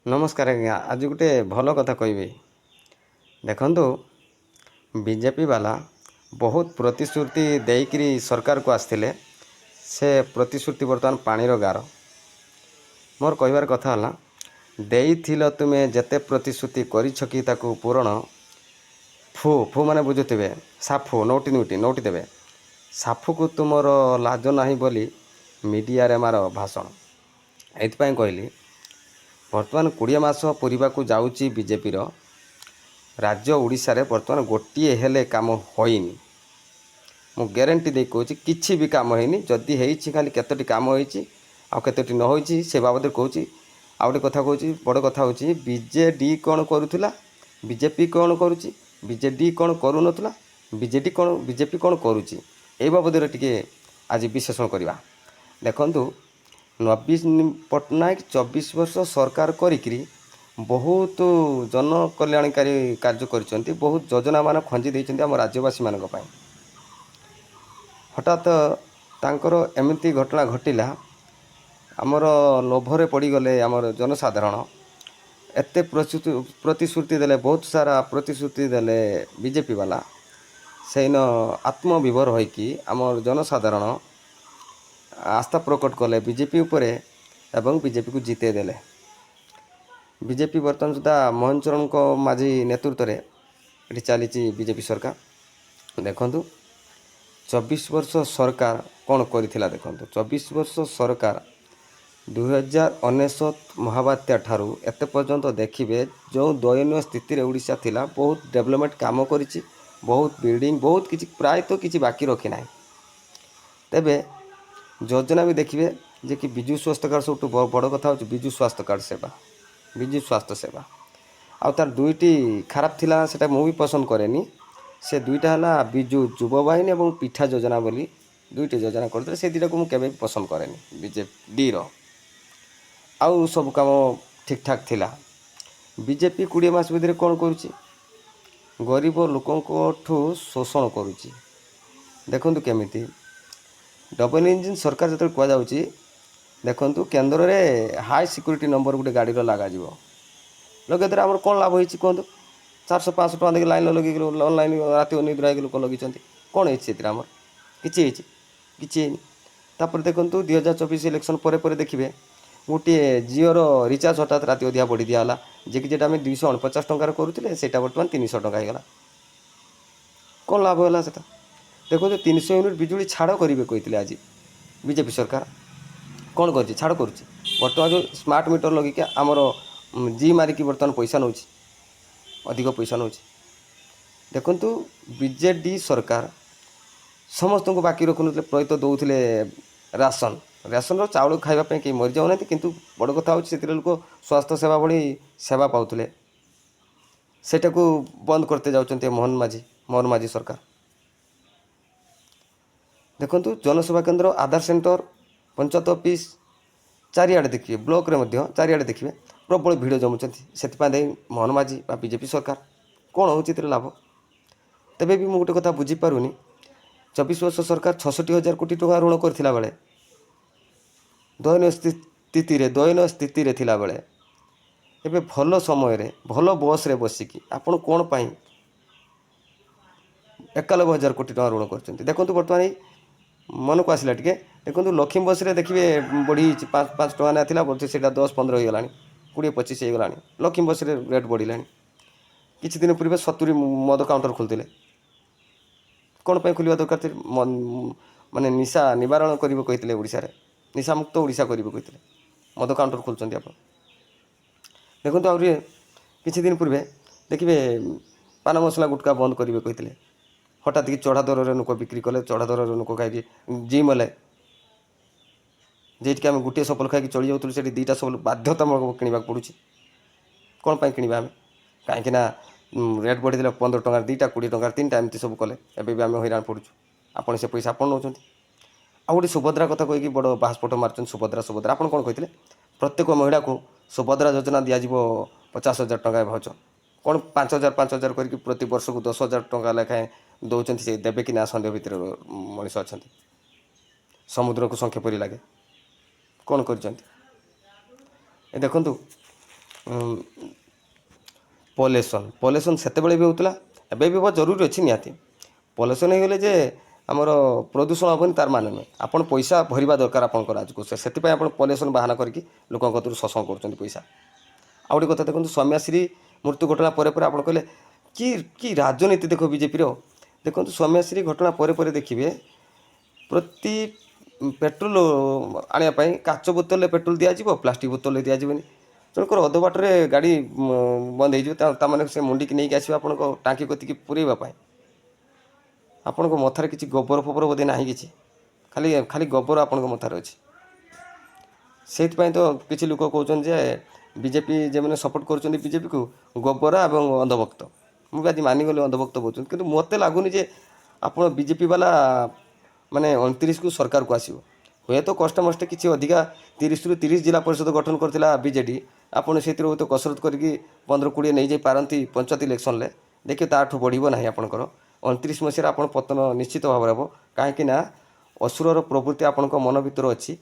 ନମସ୍କାର ଆଜ୍ଞା, ଆଜି ଗୋଟେ ଭଲ କଥା କହିବି। ଦେଖନ୍ତୁ, ବିଜେପି ବାଲା ବହୁତ ପ୍ରତିଶ୍ରୁତି ଦେଇକିରି ସରକାରକୁ ଆସିଥିଲେ। ସେ ପ୍ରତିଶ୍ରୁତି ବର୍ତ୍ତମାନ ପାଣିର ଗାର। ମୋର କହିବାର କଥା ହେଲା, ଦେଇଥିଲ ତୁମେ ଯେତେ ପ୍ରତିଶ୍ରୁତି, କରିଛ କି ତାକୁ ପୂରଣ? ଫୁ ଫୁ ମାନେ ବୁଝୁଥିବେ, ସାଫୁ ନଉଟି ନଉଟି ନଉଟି ଦେବେ ସାଫୁକୁ। ତୁମର ଲାଜ ନାହିଁ ବୋଲି ମିଡ଼ିଆରେ ମାର ଭାଷଣ। ଏଇଥିପାଇଁ କହିଲି, ବର୍ତ୍ତମାନ 20 ମାସ ପୂରିବାକୁ ଯାଉଛି ବିଜେପିର ରାଜ୍ୟ। ଓଡ଼ିଶାରେ ବର୍ତ୍ତମାନ ଗୋଟିଏ ହେଲେ କାମ ହୋଇନି। ମୁଁ ଗ୍ୟାରେଣ୍ଟି ଦେଇ କହୁଛି, କିଛି ବି କାମ ହେଇନି। ଯଦି ହେଇଛି, ଖାଲି କେତୋଟି କାମ ହେଇଛି ଆଉ କେତୋଟି ନ ହୋଇଛି, ସେ ବାବଦରେ କହୁଛି। ଆଉ ଗୋଟେ କଥା କହୁଛି, ବଡ଼ କଥା ହେଉଛି, ବିଜେଡ଼ି କ'ଣ କରୁଥିଲା, ବିଜେପି କ'ଣ କରୁଛି, ବିଜେଡ଼ି କ'ଣ କରୁନଥିଲା, ବିଜେଡ଼ି କ'ଣ, ବିଜେପି କ'ଣ କରୁଛି, ଏଇ ବାବଦରେ ଟିକେ ଆଜି ବିଶ୍ଳେଷଣ କରିବା। ଦେଖନ୍ତୁ, ନବୀନ ପଟ୍ଟନାୟକ 24 ବର୍ଷ ସରକାର କରିକିରି ବହୁତ ଜନକଲ୍ୟାଣକାରୀ କାର୍ଯ୍ୟ କରିଛନ୍ତି, ବହୁତ ଯୋଜନାମାନ ଖଞ୍ଜି ଦେଇଛନ୍ତି ଆମ ରାଜ୍ୟବାସୀମାନଙ୍କ ପାଇଁ। ହଠାତ୍ ତାଙ୍କର ଏମିତି ଘଟଣା ଘଟିଲା, ଆମର ଲୋଭରେ ପଡ଼ିଗଲେ ଆମର ଜନସାଧାରଣ। ଏତେ ପ୍ରତିଶ୍ରୁତି ଦେଲେ, ବହୁତ ସାରା ପ୍ରତିଶ୍ରୁତି ଦେଲେ ବିଜେପି ବାଲା। ସେଇନ ଆତ୍ମବିଭୋର ହୋଇକି ଆମର ଜନସାଧାରଣ ଆସ୍ଥା ପ୍ରକଟ କଲେ ବିଜେପି ଉପରେ ଏବଂ ବିଜେପିକୁ ଜିତେଇ ଦେଲେ। ବିଜେପି ବର୍ତ୍ତମାନ ସୁଦ୍ଧା ମୋହନ ଚରଣଙ୍କ ମାଝୀ ନେତୃତ୍ୱରେ ଏଠି ଚାଲିଛି ବିଜେପି ସରକାର। ଦେଖନ୍ତୁ, 24 ବର୍ଷ ସରକାର କ'ଣ କରିଥିଲା? ଦେଖନ୍ତୁ, 24 ବର୍ଷ ସରକାର, 2099 ମହାବାତ୍ୟା ଠାରୁ ଏତେ ପର୍ଯ୍ୟନ୍ତ ଦେଖିବେ, ଯେଉଁ ଦୟନୀୟ ସ୍ଥିତିରେ ଓଡ଼ିଶା ଥିଲା, ବହୁତ ଡେଭଲପମେଣ୍ଟ କାମ କରିଛି, ବହୁତ ବିଲ୍ଡିଂ, ବହୁତ କିଛି, ପ୍ରାୟତଃ କିଛି ବାକି ରଖିନାହିଁ। ତେବେ ଯୋଜନା ବି ଦେଖିବେ ଯେ କି ବିଜୁ ସ୍ୱାସ୍ଥ୍ୟ କାର୍ଡ଼, ସବୁଠୁ ବଡ଼ କଥା ହେଉଛି ବିଜୁ ସ୍ୱାସ୍ଥ୍ୟ କାର୍ଡ଼ ସେବା, ବିଜୁ ସ୍ୱାସ୍ଥ୍ୟ ସେବା। ଆଉ ତାର ଦୁଇଟି ଖରାପ ଥିଲା, ସେଟା ମୁଁ ବି ପସନ୍ଦ କରେନି। ସେ ଦୁଇଟା ହେଲା ବିଜୁ ଯୁବ ବାହିନୀ ଏବଂ ପିଠା ଯୋଜନା ବୋଲି ଦୁଇଟି ଯୋଜନା କରିଥିଲେ। ସେ ଦୁଇଟାକୁ ମୁଁ କେବେ ବି ପସନ୍ଦ କରେନି ବିଜେଡ଼ିର। ଆଉ ସବୁ କାମ ଠିକ୍ଠାକ୍ ଥିଲା। ବିଜେପି 20 ମାସ ଭିତରେ କ'ଣ କରୁଛି? ଗରିବ ଲୋକଙ୍କଠୁ ଶୋଷଣ କରୁଛି। ଦେଖନ୍ତୁ କେମିତି, ଡବଲ ଇଞ୍ଜିନ୍ ସରକାର ଯେତେବେଳେ କୁହାଯାଉଛି, ଦେଖନ୍ତୁ, କେନ୍ଦ୍ରରେ ହାଇ ସିକ୍ୟୁରିଟି ନମ୍ବର ଗୋଟେ ଗାଡ଼ିର ଲଗାଯିବ। ଲଗାଇବା ଦ୍ୱାରା ଆମର କ'ଣ ଲାଭ ହେଇଛି କୁହନ୍ତୁ? 400 500 ଟଙ୍କା ଦେଇକି ଲାଇନ୍ ଲଗେଇକି, ଅନଲାଇନ୍ ରାତି ଅନିଦ୍ରା ହେଇକି ଲୋକ ଲଗେଇଛନ୍ତି। କ'ଣ ହେଇଛି ସେଥିରେ ଆମର? କିଛି ହେଇଛି? କିଛି ହେଇନି। ତାପରେ ଦେଖନ୍ତୁ, 2024 ଇଲେକ୍ସନ୍ ପରେ ପରେ ଦେଖିବେ, ଗୋଟିଏ ଜିଓର ରିଚାର୍ଜ ହଠାତ୍ ରାତି ଅଧିକା ବଢ଼ି ଦିଆହେଲା, ଯେ କି ଯେଟା ଆମେ 249 ଟଙ୍କାରେ କରୁଥିଲେ, ସେଇଟା ବର୍ତ୍ତମାନ 300 ଟଙ୍କା ହେଇଗଲା। କ'ଣ ଲାଭ ହେଲା ସେଟା? ଦେଖନ୍ତୁ, 300 ୟୁନିଟ୍ ବିଜୁଳି ଛାଡ଼ କରିବେ କହିଥିଲେ, ଆଜି ବିଜେପି ସରକାର କ'ଣ କରୁଛି? ଛାଡ଼ କରୁଛି? ବର୍ତ୍ତମାନ ଯେଉଁ ସ୍ମାର୍ଟ ମିଟର ଲଗେଇକି ଆମର ଜି ମାରିକି ବର୍ତ୍ତମାନ ପଇସା ନେଉଛି, ଅଧିକ ପଇସା ନେଉଛି। ଦେଖନ୍ତୁ, ବିଜେଡ଼ି ସରକାର ସମସ୍ତଙ୍କୁ ବାକି ରଖୁନଥିଲେ, ପ୍ରାୟତଃ ଦେଉଥିଲେ ରାସନ। ରାସନର ଚାଉଳ ଖାଇବା ପାଇଁ କେହି ମରିଯାଉନାହାନ୍ତି, କିନ୍ତୁ ବଡ଼ କଥା ହେଉଛି ସେଥିରେ ଲୋକ ସ୍ୱାସ୍ଥ୍ୟ ସେବା ଭଳି ସେବା ପାଉଥିଲେ। ସେଇଟାକୁ ବନ୍ଦ କରିତେ ଯାଉଛନ୍ତି ମୋହନ ମାଝୀ, ମୋହନ ମାଝୀ ସରକାର। ଦେଖନ୍ତୁ, ଜନସେବା କେନ୍ଦ୍ର, ଆଧାର ସେଣ୍ଟର, ପଞ୍ଚାୟତ ଅଫିସ୍ ଚାରିଆଡ଼େ ଦେଖିବେ, ବ୍ଲକରେ ମଧ୍ୟ ଚାରିଆଡ଼େ ଦେଖିବେ, ପ୍ରବଳ ଭିଡ଼ ଜମୁଛନ୍ତି। ସେଥିପାଇଁ ଦାୟୀ ମୋହନ ମାଝୀ ବା ବିଜେପି ସରକାର। କ'ଣ ହେଉଛି ଏଥିରେ ଲାଭ? ତେବେ ବି ମୁଁ ଗୋଟେ କଥା ବୁଝିପାରୁନି, 24 ବର୍ଷ ସରକାର 66 ହଜାର କୋଟି ଟଙ୍କା ଋଣ କରିଥିଲା ବେଳେ, ଦୟନୀୟ ସ୍ଥିତିରେ ଥିଲାବେଳେ, ଏବେ ଭଲ ସମୟରେ ଭଲ ବସ୍ରେ ବସିକି ଆପଣ କ'ଣ ପାଇଁ 91 ହଜାର କୋଟି ଟଙ୍କା ଋଣ କରିଛନ୍ତି? ଦେଖନ୍ତୁ, ବର୍ତ୍ତମାନ ଏଇ ମନକୁ ଆସିଲା ଟିକେ। ଦେଖନ୍ତୁ, ଲକ୍ଷ୍ମୀ ବସ୍ରେ ଦେଖିବେ ବଢ଼ିଯାଇଛି। 5 5 ଟଙ୍କା ନା ଥିଲା, ବର୍ତ୍ତମାନ ସେଇଟା 10 15 ହେଇଗଲାଣି, 20 25 ହେଇଗଲାଣି। ଲକ୍ଷ୍ମୀ ବସ୍ରେ ରେଟ୍ ବଢ଼ିଲାଣି। କିଛି ଦିନ ପୂର୍ବେ 70 ମଦ କାଉଣ୍ଟର ଖୋଲିଥିଲେ। କ'ଣ ପାଇଁ ଖୋଲିବା ଦରକାର ଥିଲା? ମାନେ ନିଶା ନିବାରଣ କରିବେ କହିଥିଲେ, ଓଡ଼ିଶାରେ ନିଶାମୁକ୍ତ ଓଡ଼ିଶା କରିବେ କହିଥିଲେ, ମଦ କାଉଣ୍ଟର ଖୋଲୁଛନ୍ତି ଆପଣ। ଦେଖନ୍ତୁ, ଆହୁରି କିଛି ଦିନ ପୂର୍ବେ ଦେଖିବେ, ପାନ ମସଲା ଗୁଟକା ବନ୍ଦ କରିବେ କହିଥିଲେ। ହଠାତ୍ କି ଚଢ଼ା ଦରରେ ଲୋକ ବିକ୍ରି କଲେ, ଚଢ଼ା ଦରରେ ଲୋକ ଖାଇକି ଜିମ୍ ହେଲେ। ଯେଉଁଠିକି ଆମେ ଗୋଟିଏ ସଫଲ ଖାଇକି ଚଳି ଯାଉଥିଲୁ, ସେଠି ଦୁଇଟା ସଫଲ ବାଧ୍ୟତାମୂଳକ କିଣିବାକୁ ପଡ଼ୁଛି। କ'ଣ ପାଇଁ କିଣିବା ଆମେ? କାହିଁକି ନା ରେଟ୍ ବଢ଼ିଥିଲା, 15 ଟଙ୍କାରେ ଦୁଇଟା, 20 ଟଙ୍କାରେ ତିନିଟା, ଏମିତି ସବୁ କଲେ। ଏବେ ବି ଆମେ ହଇରାଣ ପଡ଼ୁଛୁ। ଆପଣ ସେ ପଇସା ଆପଣ ନେଉଛନ୍ତି। ଆଉ ଗୋଟେ ସୁଭଦ୍ରା କଥା କହିକି ବଡ଼ ବାହାସ୍ଫୋଟ ମାରୁଛନ୍ତି। ସୁଭଦ୍ରା, ସୁଭଦ୍ରା, ଆପଣ କ'ଣ କହିଥିଲେ? ପ୍ରତ୍ୟେକ ମହିଳାକୁ ସୁଭଦ୍ରା ଯୋଜନା ଦିଆଯିବ, 50,000 ଟଙ୍କା ଭାଉଚର। କ'ଣ 5,000 5,000 କରିକି ପ୍ରତି ବର୍ଷକୁ 10,000 ଟଙ୍କା ଲେଖାଏଁ ଦେଉଛନ୍ତି? ସେ ଦେବେ କି ନା ସନ୍ଦେହ ଭିତରେ ମଣିଷ ଅଛନ୍ତି। ସମୁଦ୍ରକୁ ଶଙ୍ଖେ ପରି ଲାଗେ। କ'ଣ କରିଛନ୍ତି ଏ ଦେଖନ୍ତୁ। ପଲ୍ୟୁସନ୍, ପଲ୍ୟୁସନ୍ ସେତେବେଳେ ବି ହେଉଥିଲା, ଏବେ ବି ହେବା ଜରୁରୀ ଅଛି ନିହାତି। ପଲ୍ୟୁସନ୍ ହେଇଗଲେ ଯେ ଆମର ପ୍ରଦୂଷଣ ହେବନି, ତାର ମାନେ ନୁହେଁ। ଆପଣ ପଇସା ଭରିବା ଦରକାର ଆପଣଙ୍କ ରାଜକୋଷରେ, ସେଥିପାଇଁ ଆପଣ ପଲ୍ୟୁସନ୍ ବାହାନା କରିକି ଲୋକଙ୍କ କତିରୁ ଶୋଷଣ କରୁଛନ୍ତି ପଇସା। ଆଉ ଗୋଟେ କଥା ଦେଖନ୍ତୁ, ସୌମ୍ୟାଶ୍ରୀ ମୃତ୍ୟୁ ଘଟଣା ପରେ ପରେ ଆପଣ କହିଲେ କି କି ରାଜନୀତି ଦେଖ ବିଜେପିର। ଦେଖନ୍ତୁ, ସୌମ୍ୟାଶ୍ରୀ ଘଟଣା ପରେ ପରେ ଦେଖିବେ, ପ୍ରତି ପେଟ୍ରୋଲ ଆଣିବା ପାଇଁ କାଚ ବୋତଲରେ ପେଟ୍ରୋଲ ଦିଆଯିବ, ପ୍ଲାଷ୍ଟିକ୍ ବୋତଲରେ ଦିଆଯିବନି। ତେଣୁକରି ଅଧ ବାଟରେ ଗାଡ଼ି ବନ୍ଦ ହେଇଯିବ। ତାମାନେ ସେ ମୁଣ୍ଡିକି ନେଇକି ଆସିବ ଆପଣଙ୍କ ଟାଙ୍କି କତିକି ପୁରେଇବା ପାଇଁ। ଆପଣଙ୍କ ମଥାରେ କିଛି ଗୋବର ଫୋବର ବୋଧେ ନାହିଁ କିଛି, ଖାଲି ଖାଲି ଗୋବର ଆପଣଙ୍କ ମଥାରେ ଅଛି। ସେଇଥିପାଇଁ ତ କିଛି ଲୋକ କହୁଛନ୍ତି ଯେ ବିଜେପି, ଯେଉଁମାନେ ସପୋର୍ଟ କରୁଛନ୍ତି ବିଜେପିକୁ, ଗୋବରା ଏବଂ ଅନ୍ଧଭକ୍ତ। ମୁଁ ବି ଆଜି ମାନିଗଲି, ଅନ୍ଧଭକ୍ତ କହୁଛନ୍ତି। କିନ୍ତୁ ମୋତେ ଲାଗୁନି ଯେ ଆପଣ ବିଜେପି ବାଲା ମାନେ 29କୁ ସରକାରକୁ ଆସିବ। ହୁଏତ କଷ୍ଟମଷ୍ଟେ କିଛି ଅଧିକା, 30ରୁ 30 ଜିଲ୍ଲା ପରିଷଦ ଗଠନ କରିଥିଲା ବିଜେଡ଼ି, ଆପଣ ସେଥିରୁ ହୁଏତ କସରତ କରିକି 15 20 ନେଇଯାଇ ପାରନ୍ତି ପଞ୍ଚାୟତ ଇଲେକ୍ସନରେ। ଦେଖିବେ, ତାଠୁ ବଢ଼ିବ ନାହିଁ ଆପଣଙ୍କର। 29 ମସିହାରେ ଆପଣ ପତନ ନିଶ୍ଚିତ ଭାବରେ ହେବ, କାହିଁକି ନା ଅସୁରର ପ୍ରବୃତ୍ତି ଆପଣଙ୍କ ମନ ଭିତରେ ଅଛି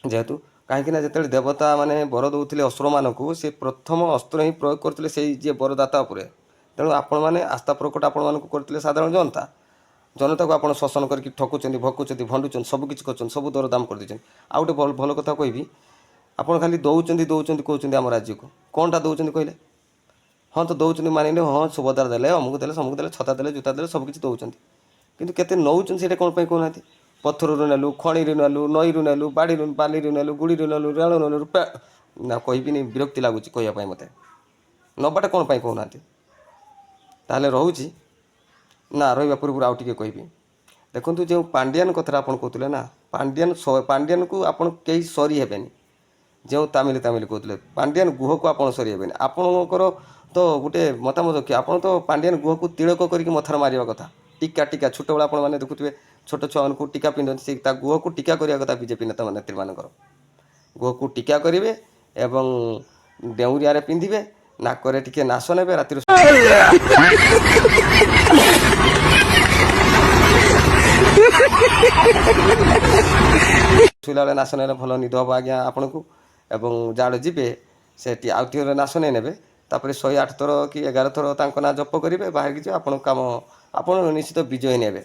ଯେହେତୁ। କାହିଁକି ନା ଯେତେବେଳେ ଦେବତା ମାନେ ବର ଦେଉଥିଲେ ଅସୁରମାନଙ୍କୁ, ସେ ପ୍ରଥମ ଅସ୍ତ୍ର ହିଁ ପ୍ରୟୋଗ କରୁଥିଲେ ସେଇ ଯିଏ ବରଦାତା ଉପରେ। ତେଣୁ ଆପଣମାନେ ଆସ୍ଥା ପ୍ରକଟ ଆପଣମାନଙ୍କୁ କରିଥିଲେ ସାଧାରଣ ଜନତା। ଜନତାକୁ ଆପଣ ଶୋଷଣ କରିକି ଠକୁଛନ୍ତି, ଭକୁଛନ୍ତି, ଭଣ୍ଡୁଛନ୍ତି, ସବୁ କିଛି କରୁଛନ୍ତି, ସବୁ ଦରଦାମ କରିଦେଇଛନ୍ତି। ଆଉ ଗୋଟେ ଭଲ ଭଲ କଥା କହିବି, ଆପଣ ଖାଲି ଦେଉଛନ୍ତି ଦେଉଛନ୍ତି କହୁଛନ୍ତି, ଆମ ରାଜ୍ୟକୁ କ'ଣଟା ଦେଉଛନ୍ତି କହିଲେ? ହଁ ତ ଦେଉଛନ୍ତି ମାନିଲେ, ହଁ, ସୁଭଦ୍ରା ଦେଲେ, ଅମୁକ ଦେଲେ, ସମୁକ ଦେଲେ, ଛତା ଦେଲେ, ଜୁତା ଦେଲେ, ସବୁ କିଛି ଦେଉଛନ୍ତି। କିନ୍ତୁ କେତେ ନେଉଛନ୍ତି, ସେଇଟା କ'ଣ ପାଇଁ କହୁନାହାନ୍ତି? ପଥରରୁ ନେଲୁ, ଖଣିରୁ ନେଲୁ, ନଈରୁ ନେଲୁ, ବାଡ଼ିରୁ ବାଲିରୁ ନେଲୁ, ଗୁଡ଼ିରୁ ନେଲୁ, ରେଳ ନେଲୁ, ନା କହିବିନି, ବିରକ୍ତି ଲାଗୁଛି କହିବା ପାଇଁ ମୋତେ। ନେବାଟା କ'ଣ ପାଇଁ କହୁନାହାନ୍ତି? ତାହେଲେ ରହୁଛି। ନା, ରହିବା ପୂର୍ବରୁ ଆଉ ଟିକେ କହିବି। ଦେଖନ୍ତୁ, ଯେଉଁ ପାଣ୍ଡିଆନ କଥାଟା ଆପଣ କହୁଥିଲେ ନା, ପାଣ୍ଡିଆନ, ପାଣ୍ଡିଆନକୁ ଆପଣ କେହି ସରି ହେବେନି। ଯେଉଁ ତାମିଲ ତାମିଲ କହୁଥିଲେ, ପାଣ୍ଡିଆନ ଗୁହକୁ ଆପଣ ସରି ହେବେନି। ଆପଣଙ୍କର ତ ଗୋଟେ ମତାମତ କି ଆପଣ ତ ପାଣ୍ଡିଆନ ଗୁହକୁ ତିଳକ କରିକି ମଥାରେ ମାରିବା କଥା। ଟୀକା, ଟୀକା, ଛୋଟବେଳେ ଆପଣମାନେ ଦେଖୁଥିବେ, ଛୋଟ ଛୁଆମାନଙ୍କୁ ଟୀକା ପିନ୍ଧନ୍ତି, ସେ ତା ଗୁହକୁ ଟୀକା କରିବା କଥା। ବିଜେପି ନେତା ନେତ୍ରୀମାନଙ୍କର ଗୁହକୁ ଟୀକା କରିବେ ଏବଂ ଡେଉଁରିଆରେ ପିନ୍ଧିବେ, ନାକରେ ଟିକେ ନାଶ ନେବେ ରାତିରେ ଶୋଇଲା ବେଳେ ନାଶ ନେଲେ ଭଲ ନିଦ ହେବ ଆଜ୍ଞା ଆପଣଙ୍କୁ। ଏବଂ ଯୁଆଡ଼େ ଯିବେ, ସେଠି ଆଉ ଟିକେ ନାଶ ନେଇ ନେବେ, ତାପରେ 108 ଥର କି 11 ଥର ତାଙ୍କ ନାଁ ଜପ କରିବେ, ବାହାରିକି ଯିବେ। ଆପଣଙ୍କ କାମ, ଆପଣ ନିଶ୍ଚିତ ବିଜୟ ନେବେ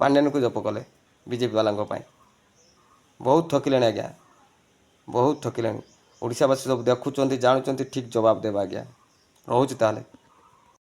ପାଣ୍ଡିଆନକୁ ଜପ କଲେ। ବିଜେପି ବାଲାଙ୍କ ପାଇଁ ବହୁତ ଠକିଲେଣି ଆଜ୍ଞା, ବହୁତ ଠକିଲେଣି। ଓଡ଼ିଶାବାସୀ ସବୁ ଦେଖୁଛନ୍ତି, ଜାଣୁଛନ୍ତି, ଠିକ୍ ଜବାବ ଦେବେ ଆଜ୍ଞା। ରହୁଛି ତାହେଲେ।